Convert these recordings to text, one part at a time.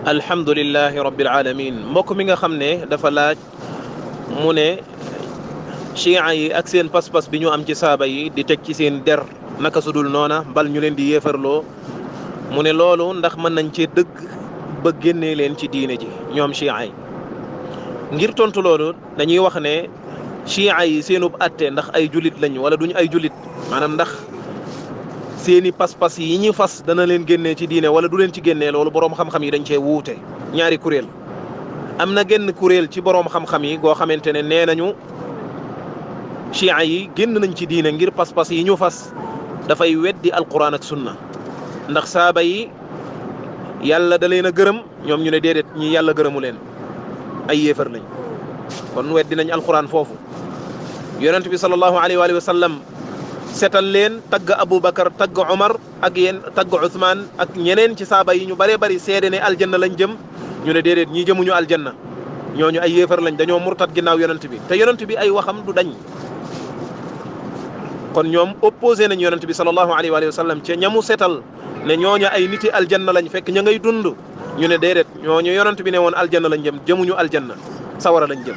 alhamdulillahi rabbil alamin mbokk mi nga xam ne dafa laaj mu ne chia yi ak seen pas-pas bi ñu am ci saaba yi di teg ci seen der naka sudul noona bal ñu leen di yéefarloo mu ne loolu ndax mën nañ cee dëgg ba génnee leen ci diine ji ñoom chia yi. ngir tontu loolu dañuy wax ne chia yi seenub atte ndax ay julit lañ wala duñ ay julit maanaam ndax seeni pas-pas yi ñu fas dana leen génnee ci diine wala du leen ci génnee loolu boroom xam-xam yi dañ cee wuute ñaari kuréel. am na genn kuréel ci boroom xam-xam yi goo xamante ne nee nañu chia yi génn nañ ci diine ngir pas-pas yi ñu fas dafay weddi alquran ak sunna ndax saaba yi yàlla da leen a gërëm ñoom ñu ne déedéet ñi yàlla gërëmu leen ay yéefar lañ kon weddi nañ alquran foofu. yonent bi sallallahu alayhi wa sallam setal leen tagg Aboubacar tagg Omar ak yéen tagg Ousmane ak ñeneen ci saaba yi ñu bëree bëri seede ne aljanna lañ jëm ñu ne déedéet ñii jëmuñu aljanna ñooñu ay yéefar lañ dañoo murtat ginnaaw yonent bi te yonent bi ay waxam du dañ. kon ñoom opposé nañ yonent bi sallallahu alayhi wa sallam ci ñamu setal ne ñooñu ay niti aljanna lañ fekk ña ngay dund ñu ne déedéet ñooñu yonent bi ne woon aljanna lañ jëm jëmuñu aljanna sawara lañ jëm.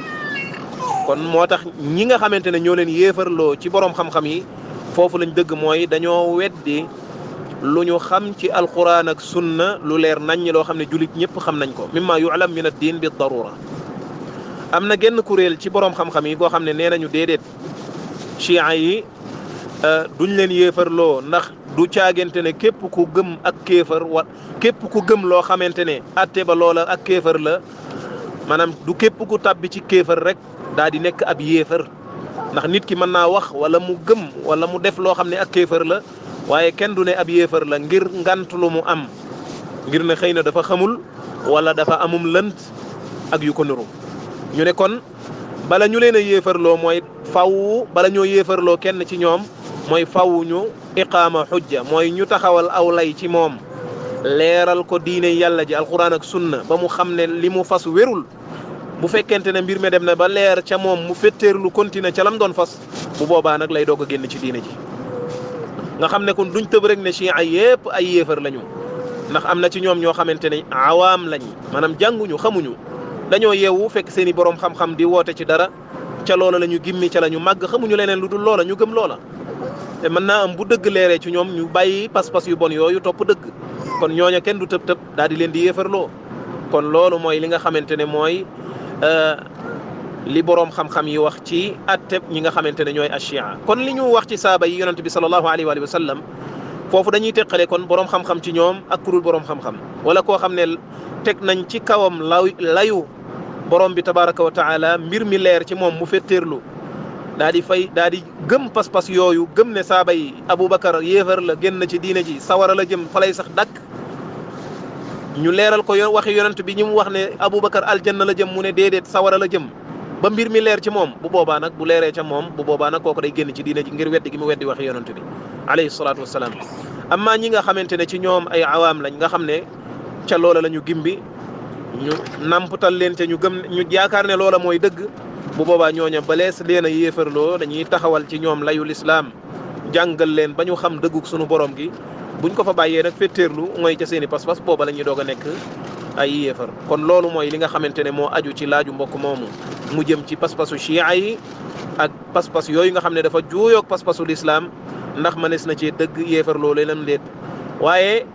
kon moo tax ñi nga xamante ne ñoo leen yéefarloo ci borom xam-xam yi foofu lañ dëgg mooy dañoo weddi lu ñu xam ci alquran ak sunna lu leer nañ loo xam ne julit ñëpp xam nañ ko mimma yu'lam min ad-din bi darura. am na genn kuréel ci borom xam-xam yi goo xam ne nee nañu déedéet chia yi duñ leen yéefarloo ndax du caagante ne képp ku gëm ak kéefar képp ku gëm loo xamante ne atte ba loola ak kéefar la maanaam du képp ku tàbbi ci kéefar rek daa di nekk ab yéefar ndax nit ki mën naa wax wala mu gëm wala mu def loo xam ne ak kéefar la waaye kenn du ne ab yéefar la ngir ngant lu mu am ngir ne xëy na dafa xamul wala dafa amum lënt ak yu ko nuru. ñu ne kon bala ñu leen a yéefarloo mooy faw bala ñoo yéefarloo kenn ci ñoom mooy faw ñu iqaama xujja mooy ñu taxawal aw lay ci moom leeral ko diine yàlla ji alquran ak sunna ba mu xam ne li mu fas wérul. bu fekkente ne mbir mi dem na ba leer ca moom mu fetteerlu continuer ca lam doon fas bu boobaa nag lay doog a génn ci diine ji nga xam ne kon duñ tëb rek ne chia yépp ay yéefar lañu ndax am na ci ñoom ñoo xamante ne awaam lañ maanaam jànguñu xamuñu dañoo yeewu fekk seeni borom xam-xam di woote ci dara ca loola la ñu gimmi ca la ñu màgg xamuñu leneen lu dul loola ñu gëm loola. te mën naa am bu dëgg leeree ci ñoom ñu bàyyi pas-pas yu bon yooyu topp dëgg kon ñooña kenn du tëb-tëb daal di leen di yéefarloo kon loolu mooy li nga xamante ne mooy li boroom xam-xam yi wax ci atteb ñi nga xamante ne ñooy ashia. kon li ñu wax ci saaba yi yonent bi sallallahu alayhi wa sallam foofu dañuy teqale kon boroom xam-xam ci ñoom ak kurul boroom xam-xam wala koo xam ne teg nañ ci kawam layu borom bi tabaraka wa taala mbir mi leer ci moom mu fetteerlu daa di gëm pas-pas yooyu gëm ne saaba yi Aboubacar yéefar la génn ci diine ji sawara la jëm fa lay sax dakk ñu leeral ko waxi yonent bi ñi mu wax ne Aboubacar aljanna la jëm mu ne déedéet sawara la jëm ba mbir mi leer ci moom bu boobaa nag bu leeree ca moom bu boobaa nag kooku day génn ci diine ji ngir weddi gi mu weddi waxi yonent bi alayhi salaatu wassalaam. amma ñi nga xamante ne ci ñoom ay awaam lañ nga xam ne ca loola la ñu gimbi ñu namputal leen ca ñu gëm ñu yaakaar ne loola mooy dëgg bu boobaa ñooña balees leen a yéefarloo dañuy taxawal ci ñoom layul islaam jàngal leen ba ñu xam dëggug sunu borom gi buñ ko fa bàyyee nag fetteerlu mooy ca seeni pas-pas booba la ñuy doog a nekk ay yéefar. kon loolu mooy li nga xamante ne moo aju ci laaju mbokk moomu mu jëm ci pas-pasu chia yi ak pas-pas yooyu nga xam ne dafa juuyoog pas-pasu lislaam ndax mënees na cee dëgg yéefarloo leen déet. waaye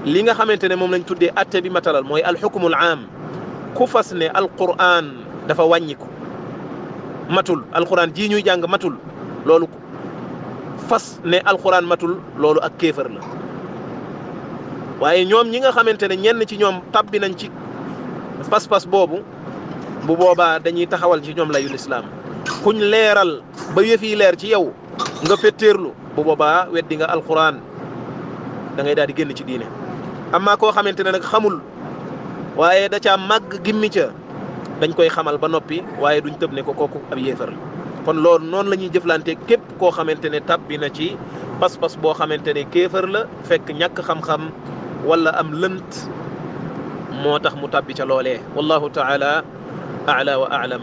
li nga xamante ne moom lañ tuddee atte bi matalal mooy alxukmul aam ku fas ne alquran dafa wàññiku matul alquran jii ñuy jàng matul loolu fas ne alquran matul loolu ak kéefar la. waaye ñoom ñi nga xamante ne ñenn ci ñoom tabbi nañ ci pas-pas boobu bu boobaa dañuy taxawal ci ñoom layul islaam kuñ leeral ba yëf yi leer ci yow nga fetteerlu bu boobaa weddi nga alquran da ngay daal di génn ci diine. amma koo xamante ne nag xamul waaye da caa màgg gimmi ca dañ koy xamal ba noppi waaye duñ tëb ne ko kooku ab yéefar la. kon loolu noonu la ñuy jëflante képp koo xamante ne tabbi na ci pas-pas boo xamante ne kéefar la fekk ñàkk xam-xam wala am lënt moo tax mu tabbi ca loolee wallahu taala a'la wa a'lam.